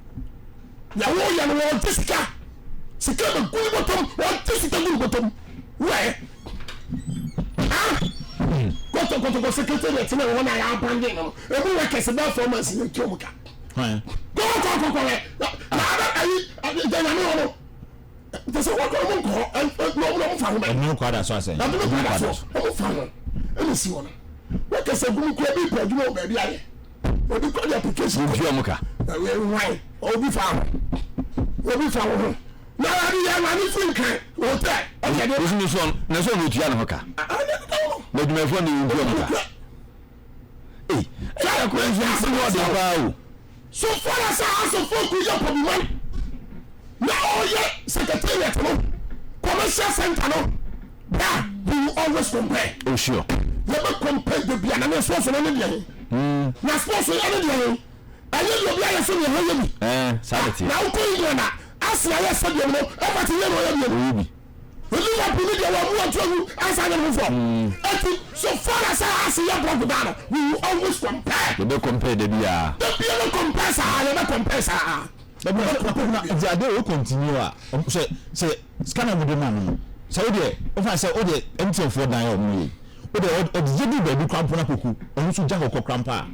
B: Nea wɔyɛ no wɔgye sika sika bɛ gu ne bɔtɔm wɔgye sika gu ne bɔtɔm wɛ ah kɔtɔ kɔtɔkɔ secretariat na wɔn a yɛ abandon no emu wɔ kɛse bɛɛ 4 months yɛn tuo mu ka kɔ kɔ kɔ kɔ wɛ na abɛ ayi ɛgya nyame wɔ no te sɛ wɔkɔ ɔmo nkɔ hɔ na ɔmo na ɔmo fa ho mɛ
A: ɛnu kɔ ada so asɛn
B: ɛnu kɔ ada so ɔmo fa ho ɛna si hɔ no wɔ kɛse gu mu kura bi pɛ adwuma wɔ baabi ayɛ. Obi kɔ de application.
C: Obi ɔmo ka.
B: Ɛwɛ nwan obi fa ho obi fa wo ho na ɔde yɛ maame firi nkan hotel ɛna yɛde.
C: Osi ne so na so na otua ne ho ka. Na adwumayɛfoɔ ne ntua ɔmo ka. Ee ɛyɛ akora nso nsi hɔ ɔden paa o.
B: So far as asɔfo kuya pɔbiman na ɔyɛ secretariat no commercial center no bra we will always compare.
C: Oh sure.
B: Yɛbɛ compare de bia na ne sports no ne deɛ he. Na sports no ɛne deɛ he. Ɛnyɛ deɛ obi ayɛ sɛ deɛ hɔ yɛ bi.
C: Ɛɛ saa de teɛ.
B: Na wokɔ England a Arsenal yɛ stadium no Everton yɛ na ɔyɛ bi.
C: Ɔyɛ bi.
B: Liverpool ne deɛ wɔn mu wɔn to awu ansa ne ho fɔ. Eti so far as Arsenal yɛ block down no we will always compare.
C: Yɛbɛ compare da biara.
B: Da biara yɛbɛ compare saa yɛbɛ compare saa.
A: Dabi na nti ade o continue a sɛ sɛ sika na wɔde ma no no sɛ wo deɛ wofa sɛ wo deɛ MTN foɔ dan a wɔn yɛ wo deɛ ɔde gye du baabi kora mpo na poku ɔno nso gya hɔ kɔ kora mpo a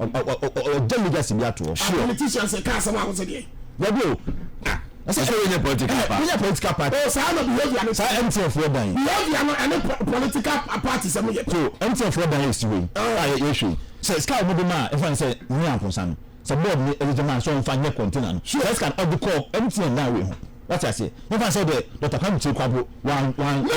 A: ɔgya legacy bi ato hɔ.
B: Sure. Politicians ka asɛm a wosɛ deɛ.
A: Dabi o ah
C: ɛsɛ sɛ wɔnyɛ political party.
A: Wɔnyɛ political party.
B: O saa na behavior no.
A: Saa MTN foɔ dan.
B: Behavior no ɛne political party sɛm yɛ.
A: So MTN foɔ dan yɛ si hɔ yi a yɛhwɛ yi sɛ sika a wɔde ma a ɛfa sɛ ne ankonsa no. Sɛ board no ɛde ma sɛ ɔnfa nyɛ container no saa sika no ɔde kɔ MTN dan wei ho wate aseɛ yɛmfa sɛ ɔde Doctor Kwame Kyei Kwabro wan wan wanyɛ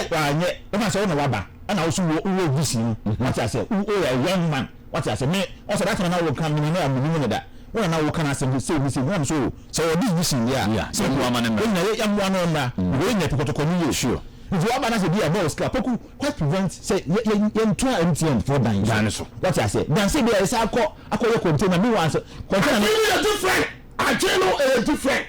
A: wanyɛ yɛmfa sɛ ɔna waba ɛna wo so wo wɔ vision no wate aseɛ wo yɛ a young man wate aseɛ me ɔsɛ that time na wo ka me na me nim ne da wo na na wo ka na asɛm sɛ sɛ sɛ me so sɛ wɔ this vision deɛ a sɛ
C: yɛmmoa ma no mmra
A: yɛnyina yɛmmoa no mmra because yɛnyɛ pɔkɔtɔkɔ no yie sure nti waba na sɛ bi a bɔɔ sika poku What prevent sɛ yɛ yɛ yɛntoa MTN foɔ dan
C: Dan so.
A: Wate aseɛ? Dan sɛ ebia yɛsan akɔ akɔyɛ container meanwhile sɛ container no.
B: Adwene no yɛ different adwene no ɛyɛ different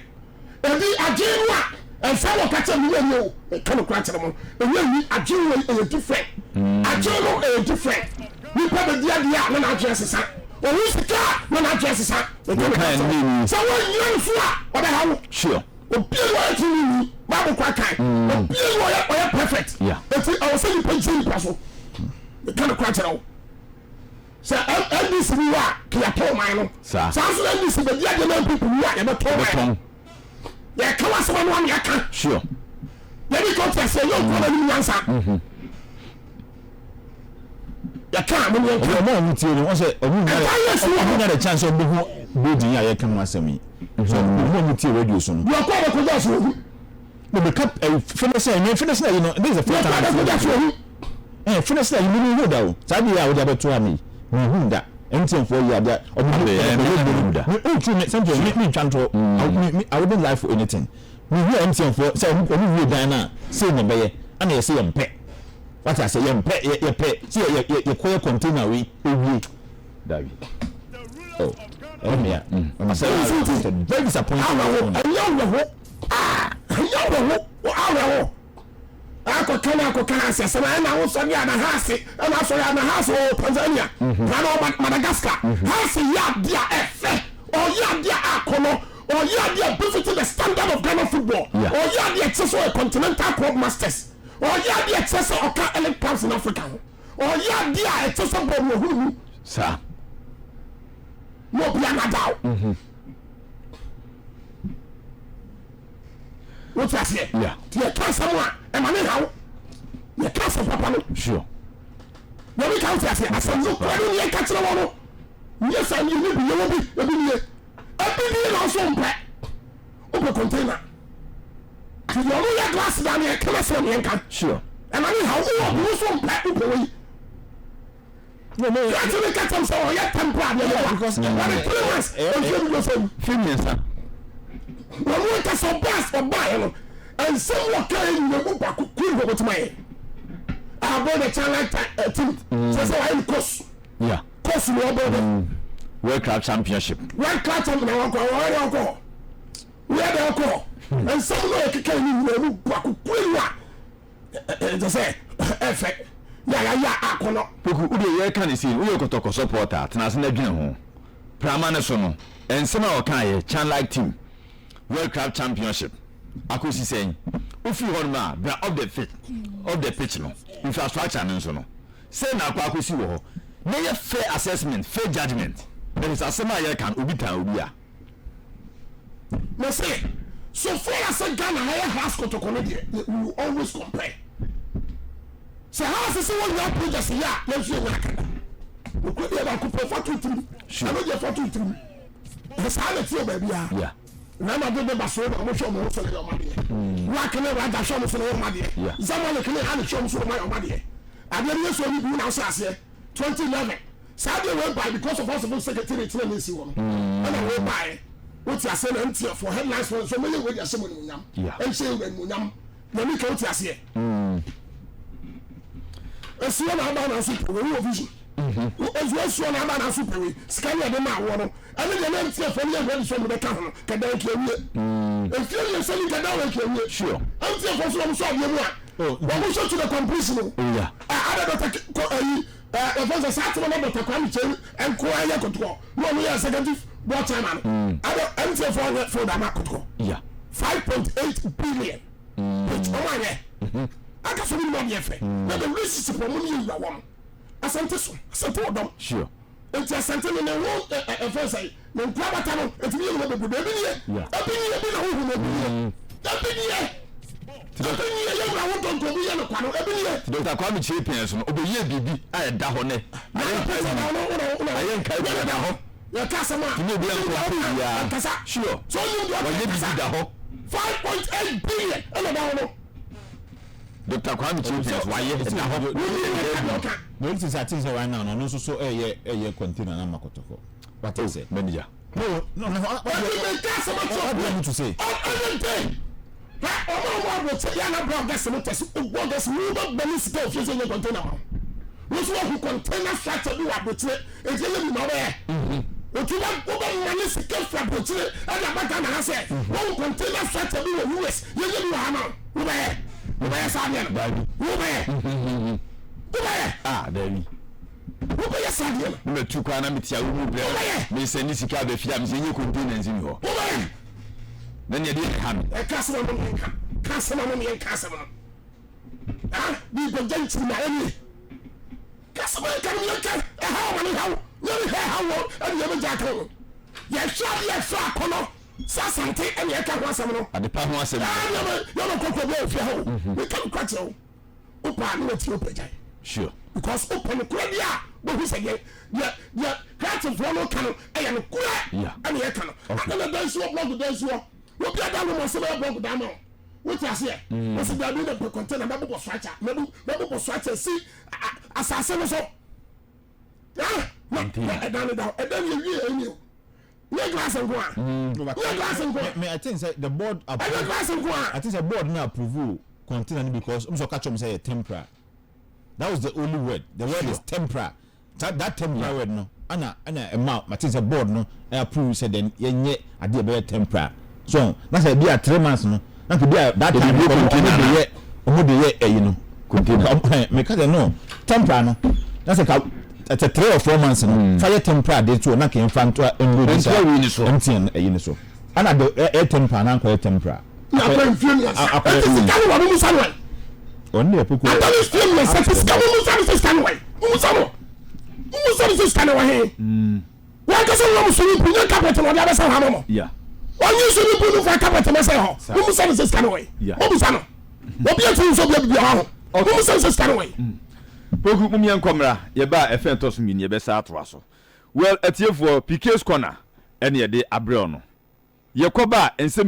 B: ebi adwene no a ɛnfa wɔ kakyɛ mi yɛ ni o ɛka no kora kyerɛ mo ɛnyɛ ni adwene wɔ ɛyɛ different adwene no ɛyɛ different nipa bɛ di adeɛ a na n'adwene sesa owu sika a na n'adwene sesa ɛka no kora kyerɛ sɛ wɔn nyina nso a ɔbɛha wo.
C: Sure.
B: Obia ni ɔyɛ tiri ni bible kora kan obia ni ɔyɛ ɔyɛ perfect eti ɛwɔ sɛ nipa gyina nipa so meka no kora kyerɛ wo sɛ NDC ni hɔ a kò yɛtɔn man no saa nso na NDC bɛdi adeɛ na NPP ni hɔ a yɛbɛtɔn man no yɛka w'asɛm ano ano yɛka yɛde kɔ te aseɛ yɛ okɔ n'anim nyansa yɛka a mo ne yɛnka.
A: Ɔmo a ɔmo tie no wɔn sɛ ɔmo nya ɔmo nya the chance ɔmo bɛ hu building a yɛka ho asɛm yi so ɔmo a ɔmo tie radio so no.
B: Deɛ ɔkɔ ɔbɛkɔ gya so ohu.
A: Na bɛ ka ɛ fɛnɛ sɛ ɛnyɛ fɛnɛ sɛ ɛyi no this is the first time.
B: Deɛ ɔkɔ ɔbɛkɔ gya so ohu.
A: Ɛ fɛnɛ sɛ ɛyi mi hu da o saa deɛ a wɔde abɛto ha mi mi hu da MTN foɔ yi adeɛ ɔmo bi ɔmo bi mi o tu mi sɛnti mi mi ntwa ntorɔ mi mi I wouldn't lie for anything mi hu MTN foɔ sɛ ɔmo ɔmo wie dan na sei na ɛbɛyɛ ɛna yɛ sɛ yɛn pɛ. Wate aseɛ? Yɛmpɛ, yɛ, yɛpɛ sɛ yɛ, yɛ, yɛkɔyɛ container wei ewie.
C: Dabi.
A: Oh, ɛyɛ mea. Mm. Sɛ very disappointing.
B: Awerɛho, ɛnyɛ awerɛho. Ah, ɛnyɛ awerɛho, awerɛho. Akɔka na akɔka na asɛ sɛm ɛna wosɔre a na ha ase ɛna asɔre a na ha ase wɔ Tanzania na wɔ Madagascar ha ase yɛ adeɛ a ɛfɛ ɔyɛ adeɛ a akɔnɔ ɔyɛ adeɛ a befitting the standard of Ghana football ɔyɛ adeɛ a ɛkyɛ sɛ ɔyɛ continental club masters. Ɔyɛ adeɛ a ɛkyerɛ sɛ ɔka elite clubs in Africa ho. Ɔyɛ adeɛ a ɛkyerɛ sɛ bɔɔl no ɔhunu mu.
C: Saa.
B: Na obi anada o. Mhm. Wote aseɛ?
C: Yeah.
B: Nti yɛka asɛm a ɛma ne haw. Yɛka asɛm. asɛm papa no.
C: Sure.
B: Nyame ka wote aseɛ asɛm no kora no neɛ ka kyerɛ wɔ no nyɛ saa ne yɛnyɛ bi yɛwɔ bi ebi nie ebi nie na nso mpɛ wopɛ container nti deɛ ɔno yɛ glass da ne ɛka no asɛm neɛ nka
C: Sure.
B: ɛma ne haw wowɔ bi wo so mpɛ wopɛ wei Krakye ne ka kyɛm sɛ ɔyɛ temple adeɛ no wa wɔde 3 months mfie bi sɛ mu
C: Mfie 3.
B: Wɔn ankasa ɔbaa ɔbaeɛ no nsɛm wɔ kaa yɛ nyina mu baako kuro hɔ bɛtuma yɛ abɔ the challenge team sɛ sɛ wɔayɛ no course course ni ɔbɔ dɛ
C: World Club Championship.
B: World Club Champion na wɔkɔ wɔyɛ dɛ ɔkɔ wɔyɛ dɛ ɔkɔ nsɛm no yɛ keka yɛ nyina mu baako kuro yi a ɛsɛ sɛ ɛfɛ yɛ yɛ akɔnɔ.
C: Poku, wo deɛ yɛreka ne sei no, woyɛ Kɔtɔkɔ supporter a, tena ase na dwene ho. Prama no so no, nsɛm a ɔkaeɛ, Chanlike team, World Club Championship, akɔsi sɛn? Wofiri hɔnom a, bra off the pitch, off the pitch no, infrastructure no nso no, sɛn na akɔ akɔsi wɔ hɔ? Na yɛ fair assessment, fair judgement. Na hwɛ sɛ asɛm a yɛreka no, obi tan obi a.
B: Mese, so far as sɛ Ghana ha yɛ house kotoko no deɛ, we will always compare. Sɛ house sɛ wɔnya project yɛ a, yɛn nso yɛnya akada. Nokura deɛ baako pɛ fa to tirim. Ɛno deɛ fa to tirim. Saa na ɛte wɔ baabi a.
C: Yeah.
B: Real Madrid ne Barcelona wɔn hwɛ wɔn ho so na yɛ wɔn adeɛ. WAC ne Raja hwɛ wɔn so na yɛ wɔn adeɛ. Zamalek ne Ahly hwɛ wɔn so na wɔn ayɛ wɔn adeɛ. Adeɛ no yɛ so ani bi na ahyɛ aseɛ 2011. Saa adeɛ wei bae because of us secretary tena ne nsi hɔ no. Ɛna wei bae. Wote aseɛ na MTN for headlines for nso mɛyɛ wei de ahyɛ mo animuonyam. Ɛnhyɛ yɛ wura animuonyam. Na mi ka wote aseɛ. Esuo na aba na nso pɛ wei wɔ vision. Esuo na aba na nso pɛ wei. Sika ne yɛde ma awoɔ no. Ɛne deɛ na MTN fo no yɛ ready sɛ ɔmo bɛka ho no kɛdan nka awie. Mfie 3 ni kɛdan wɔ nka awie.
C: Sure.
B: MTN fo nso wɔn nso adeɛ mu a wɔn nso to the completion o. Ada dɔkta kɔ ayi ɛfɛn sɛ saa tuma na dɔkta Kwame Kyei nko ayɛ kotoɔ na ɔno yɛ executive board chairman no. Ada MTN fo anyɛ field ama kotoɔ. 5.8 billion. Which wɔn anyɛ. Akasɔ bi mu adeɛ fɛ. Na the relationship wɔn ne yɛ wura wɔn. Asante so Asante wɔ dɔm.
C: Sure.
B: Nti Asante no ne ho ɛfɛn sɛ ne nkorabata no etumi yɛ ne ho bebrebe ebi nie ebi nie ebi na huhu na ebi nie ebi nie ebi nie yɛ wura ho dɔn obi yɛ no kwa no ebi nie.
C: Dr. Kwame Kyei pɛn so no ɔbɛyɛ biribi a ɛda hɔ nɛ ayɛ nkae bi ɛda hɔ.
B: Yɛ ka asɛm a
C: tumi obi ankɔ biara
B: nkasa
C: sure
B: so ɔnim deɛ
C: wɔyɛ biribi da hɔ.
B: 5.8 billion ɛna ɛda hɔ no.
C: Dr. Kwame Kyei pɛn so wayɛ ɛda hɔ.
B: Wọ́n ní ɛka.
A: Na o ti sɛ ati sɛ right now no ɔno nso so ɛyɛ ɛyɛ container na ma Kɔtɔkɔ wate sɛ.
C: Manager.
A: No,
B: Ɛdi mi nka asɛm akyerɛ
A: what do you want me to say?
B: Every day ha ɔmo a ɔmo aburokye yɛ ana blɔgɛs no tɛsi blɔgɛs wo bɛ bɛ ne sika ofie sɛ nye container ma wo nso wahu container structure bi wɔ aburokyire eti ɛyɛ bi ma ɔbɛyɛ otu bɛ wo bɛ ma ne sika firi aburokyire ɛde aba Ghana ha sɛ wahu container structure bi wɔ US yɛ nye bi wɔ ha ma wo bɛyɛ wo bɛyɛ saa deɛ no wo bɛyɛ wo bɛyɛ
C: Ah, dabi.
B: wo bɛyɛ saa deɛ no
C: Ne matu kwan na mete awo mu brɛ.
B: Wobɛyɛ.
C: Mesɛ ne sika abɛfie a mesɛ nyɛ container nsi mi hɔ.
B: wo bɛyɛ.
C: Na nea ɛde ha me.
B: Ɛka asɛm ano ne nka ka asɛm ano ne yɛnka asɛm no ah bi nkɔgya nkyiri ma ɛnie ka asɛm a yɛka no yɛnka ɛha ɔma ne haw yɛne hɛ ha wɔ ɛne yɛbɛgya aka ho yɛhwɛ adeɛ ɛfɛ akɔnɔ sɛ Asante ɛne yɛka ho asɛm no.
C: Adepa ho asɛm.
B: Ah, yɛma kɔkɔ bi a ofie ha o meka nokora kyerɛ wo wopaa ne watie wopɛ gyae because wopɛ nokorɛ deɛ a bɛhu sɛ deɛ deɛ deɛ krakyefoɔ no ka no ɛyɛ nokorɛ ɛne yɛka no ada na dansi wɔ block dansi wɔ obi ada no mɔ sɛ bɛyɛ block dan ma wo wote aseɛ wɔsi dabi na pɛ container mɛbobɔ structure mɛbobɔ structure si asase no so ah na na ɛdan no da hɔ ɛdan yɛ wie ɛni o nyɛ glass nko a nyɛ glass nko a.
A: Me, I think say the board
B: approve. Ɛnyɛ glass nko a.
A: I think say board na approve container no because um so catch them say temporary. That was the only word. The word is temporary. That temporary word no. Ana ɛma I think say board no approve say then yɛnyɛ adeɛ bɛyɛ temporary. So na sɛ bi a 3 months no na bi a that time ɔmo de yɛ ɔmo de yɛ ɛyi no.
C: Container.
A: Meka sɛ no temporary no na sɛ ka ɛsɛ 3 or 4 months no fa yɛ temporary de so na kɛn fa nto nlo
C: sa
A: MTN ɛyi no so ana de ɛyɛ temporary na nkɔyɛ temporary.
B: Akɔ mfie 3 ɛti sika no wɔ mo musa no wɛ.
A: Ɔno de ɛpoko.
B: Atɔ ne mfie 3 ti sika mo musa no sɛ sika no wɛ mo musa no mo musa no sɛ sika no wɔ he. Wɔn kasa wɔn swimming pool nye carpet na ɔde abɛsɛ hɔ ama mo. Wɔn nye swimming pool no fa carpet na sɛ hɔ mo musa no sɛ sika no wɔ he mo musa no obi eti nso obi abibi hɔ ho. Mo sɛ sika no wɔ yi.
C: Poku mum yɛn nkɔmmra. Yɛba a, ɛfɛn tɔ so mmienu, yɛbɛsa atoa so. Well, atiefoɔ, PK's Corner ɛne yɛde abrɛw no. Yɛkɔba a, nsɛm.